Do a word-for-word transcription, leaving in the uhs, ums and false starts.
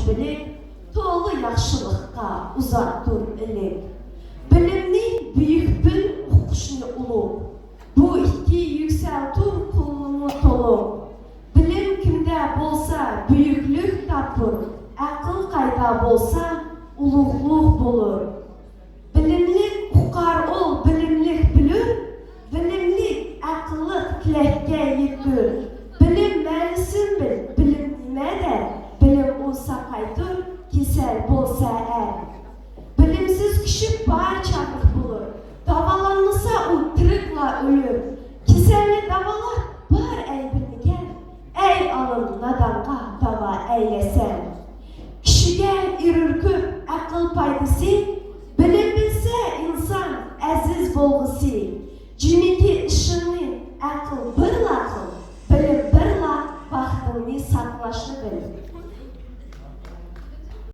بىلىك، تولا ياخشىلىققا ئۇزاقتۇر ئىلىك. بىلىمنى بۈيۈك بىل، ئۇقۇشنى ئۇلۇغ. بۇ ئىككى يۈكسەلتۇر قولنىمۇ تولۇق. بىلىم كىمدە بولسا، بۈيۈكلۈك تاپۇر. ئەقىل قايدا بولسا، ئۇلۇغلۇق بولۇر. بىلىملىك ئۇقار ئۇل، بىلىملىك بىلۈر. بىلىملىك، ئەقىللىق تىلەككە يېتىر. بىلىم مەنىسىن بىل، بىلىم نېمە دەر؟ بىلىم ئۇ ساقايتۇر، كېسەل بولسا ئەر. بىلىمسىز كىشى بار چاغلىق بولۇر. داۋالانمىسا ئۇ تىرىكلا ئۆلۈر. كېسەلنى داۋالا، بار ئەيىبىنى گەر. ئەي ئالىم، نادانغا داۋا ئەيلەسەن. كىشىگە ئېرىر كۆپ ئەقىل پايدىسى، بىلىم بىلسە ئىنسان ئەزىز بولغۇسى. جىمىكى ئىشىڭنى ئەقىل بىرلا قىل، بىلىم بىرلا بەختىڭنى ساقلاشنى بىل.